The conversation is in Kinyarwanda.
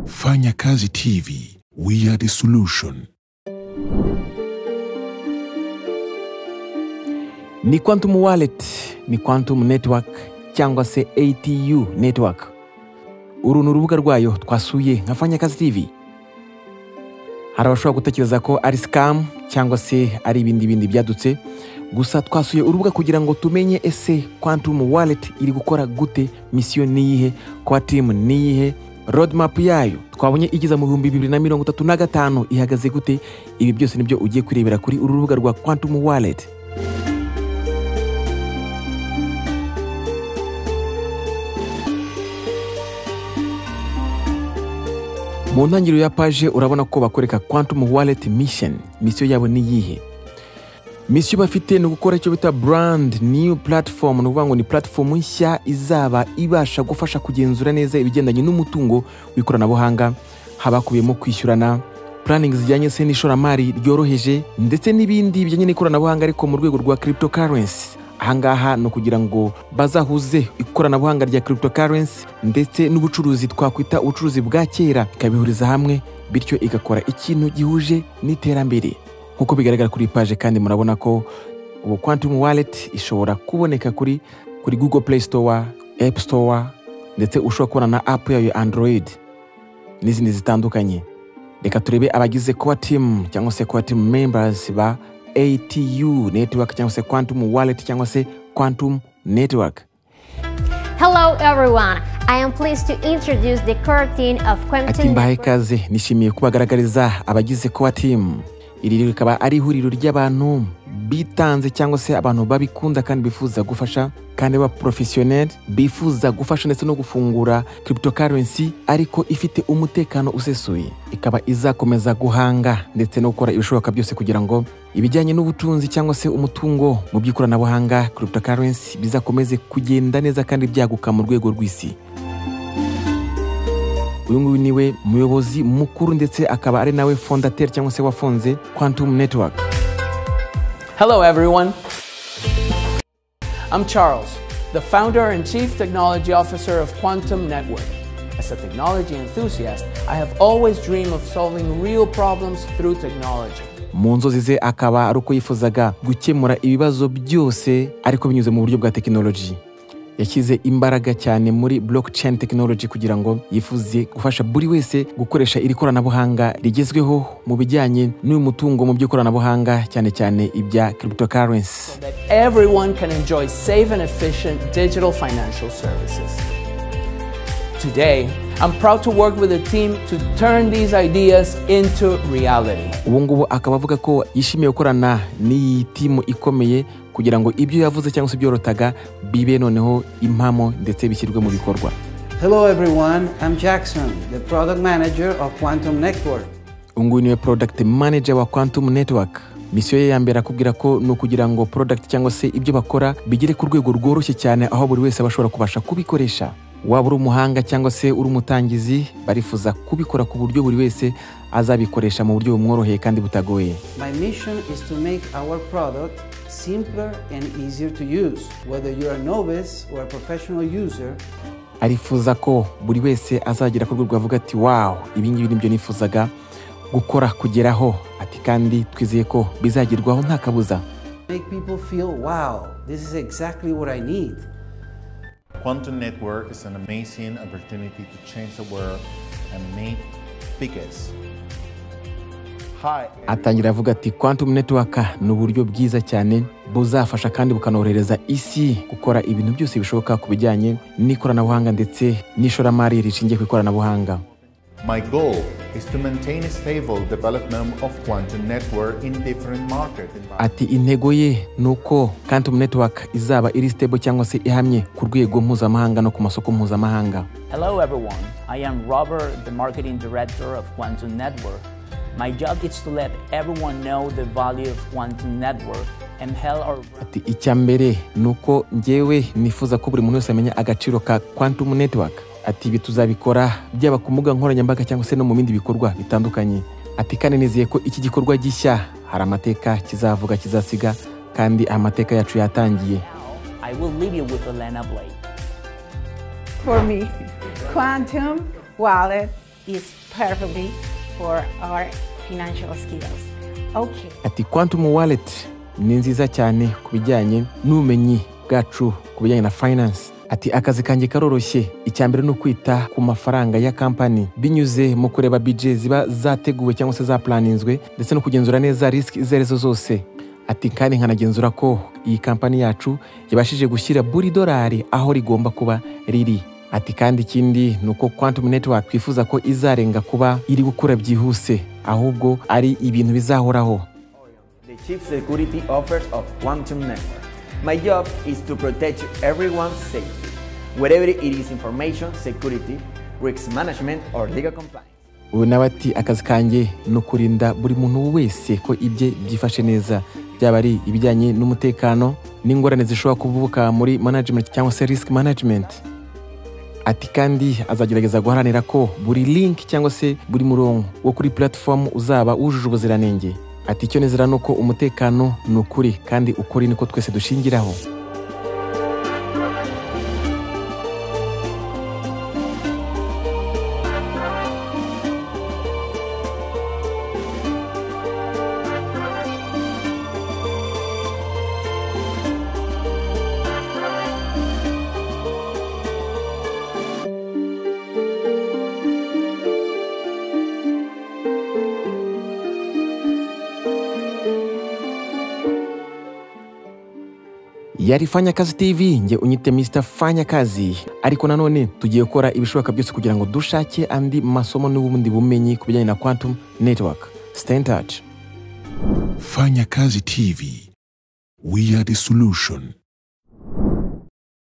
Fanya Kazi TV, we are the solution. Ni Quantum Wallet, ni Quantum Network cyangwa se ATU Network. Uru ni urubuga rwayo twasuye nka Fanya Kazi TV. Hari abashobora gutekereza ko ari scam cyangwa se ari ibindi bindi byadutse, gusa twasuye urubuga kugira ngo tumenye ese Quantum Wallet iri gukora gute, mission ni iyihe, core team ni iyihe, roadmap yayo twabonye igeza mu 2035 ihagaze gute. Ibi byose nibyo ugiye kurebera kuri uru rubuga rwa Quantum Wallet. Mu ntangiriro ya page urabona ko bakoreka Quantum Wallet mission. Mission yabo ni iyihe? Mission bafite ni gukora icyo bita brand new platform, ni ukuvuga ngo ni platform nshya izaba ibasha gufasha kugenzura neza ibigendanye n'umutungo w'ikoranabuhanga, habakubiyemo kwishyurana, planning zijyanye se n'ishoramari ryoroheje ndetse n'ibindi bijyanye n'ikoranabuhanga ariko mu rwego rwa cryptocurrency. Ahangaha ni ukugira ngo bazahuze ikoranabuhanga rya cryptocurrency ndetse n'ubucuruzi twakwita ubucuruzi bwa kera, ikabihuriza hamwe bityo igakora ikintu gihuje n'iterambere. Nkuko bigaragara kuri page kandi murabona ko ubu Quantum Wallet ishobora kuboneka kuri Google Play Store, App Store ndetse ushobora kubona na app yayo Android n'izindi zitandukanye. Reka turebe abagize core team cyangwa se core team members ba ATU Network cyangwa se Quantum Wallet cyangwa se Quantum Network. Hello everyone, I am pleased to introduce the core team of Quantum Ati mbahaye Network. ikaze, nishimiye kubagaragariza abagize core team. Iri rikaba ari ihuriro ry'abantu bitanze cyangwa se abantu babikunda kandi bifuza gufasha kandi ba professionnel bifuza gufasha ndetse no gufungura cryptocurrency ariko ifite umutekano usesuye. Ikaba izakomeza guhanga ndetse no gukora ibishoboka byose kugira ngo ibijyanye n'ubutunzi cyangwa se umutungo mu by'ikoranabuhanga cryptocurrency bizakomeze kugenda neza kandi byaguka mu rwego rw'isi. Uyu nguyu niwe muyobozi mukuru ndetse akaba ari nawe fondateur cyangwa se wafonze Quantum Network. Hello everyone. I'm Charles, the founder and chief technology officer of Quantum Network. As a technology enthusiast, I have always dreamed of solving real problems through technology. Mu nzozi ze akaba ari uko yifuzaga gukemura ibibazo byose ariko binyuze mu buryo bwa technology. Yashyize imbaraga cyane muri blockchain technology kugira ngo yifuze gufasha buri wese gukoresha iri koranabuhanga rigezweho mu bijyanye n'uyu mutungo mu by'ikoranabuhanga cyane cyane ibya cryptocurrency. So that everyone can enjoy safe and efficient digital financial services. Today, I'm proud to work with a team to turn these ideas into reality. Ubu ngubu akaba avuga ko yishimiye gukorana n'iyi timu ikomeye kugira ngo ibyo yavuze cyangwa se byorotaga bibe noneho impamo ndetse bishyirwe mu bikorwa. Hello everyone, I'm Jackson, the product manager of Quantum Network. Uyu nguyu niwe product manager wa Quantum Network. Misiyo ye ya mbere akubwira ko ni ukugira ngo product cyangwa se ibyo bakora bigere ku rwego rworoshye cyane aho buri wese aba ashobora kubasha kubikoresha. Waba uri umuhanga cyangwa se uri umutangizi, barifuza kubikora ku buryo buri wese azabikoresha mu buryo bumworoheye kandi butagoye. My mission is to make our product simpler and easier to use, whether you're a novice or a professional user. Arifuza ko buri wese azagera ku rwego avuga ati wow, ibi ngibi nibyo nifuzaga gukora kugeraho, ati kandi twizeye ko bizagerwaho nta kabuza. Make people feel wow, this is exactly what I need. Quantum Network is an amazing opportunity to change the world and make biggest. Hi. Atangira avuga ati Quantum Network ni uburyo bwiza cyane buzafasha kandi bukanorohereza isi gukora ibintu byose bishoboka ku bijyanye n'ikoranabuhanga ndetse n'ishoramari rishingiye ku ikoranabuhanga. My goal is to maintain a stable development of Quantum Network in different markets. Ati intego ye ni uko Quantum Network izaba iri stable cyangwa se ihamye ku rwego mpuzamahanga no ku masoko mpuzamahanga. Hello everyone, I am Robert, the marketing director of Quantum Network. My job is to let everyone know the value of Quantum Network and help our Ati icya mbere ni uko njyewe nifuza ko buri muntu wese amenya agaciro ka Quantum Network. Ati ibi tuzabikora byaba ku mbuga nkoranyambaga cyangwa se no mu bindi bikorwa bitandukanye. Ati kandi nizeye ko iki gikorwa gishya hari amateka kizavuga kizasiga kandi amateka yacu yatangiye. I will leave you with Elena Blake. For me, Quantum Wallet is perfectly for our financial skills. Okay. Ati Quantum Wallet ni nziza cyane ku bijyanye n'ubumenyi bwacu ku bijyanye na finance. Ati akazi kanjye karoroshye, icya mbere ni ukwita ku mafaranga ya kampani binyuze mu kureba budget ziba zateguwe cyangwa se zaplaninzwe, ndetse no kugenzura neza risk izo arizo zose. Ati kandi nkanagenzura ko iyi kampani yacu yabashije gushyira buri dolari aho rigomba kuba riri. Ati kandi ikindi ni uko Quantum Network twifuza ko izarenga kuba iri gukura byihuse, ahubwo ari ibintu bizahoraho. The Chief Security Officer of Quantum Network. My job is to protect everyone's safety, wherever it is information security, risk management or legal compliance. Uyu nawe ati akazi kanjye ni ukurinda buri muntu wese ko ibye byifashe neza, byaba ari ibijyanye n'umutekano n'ingorane zishobora kuvuka muri management cyangwa se risk management. Ati kandi azagerageza guharanira ko buri link cyangwa se buri murongo wo kuri platform uzaba wujuje ubuziranenge. Ati icyo nizera ni uko umutekano ni ukuri kandi ukuri niko twese dushingiraho. Yari Fanya Kazi TV, nge unyite Mr. Fanya Kazi. Ariko nanone tugiye gukora ibishoboka byose kugira ngo dushake andi masomo n'ubundi bumenyi ku bijyanye na Quantum Network. Stay in touch. Fanya Kazi TV. We are the solution.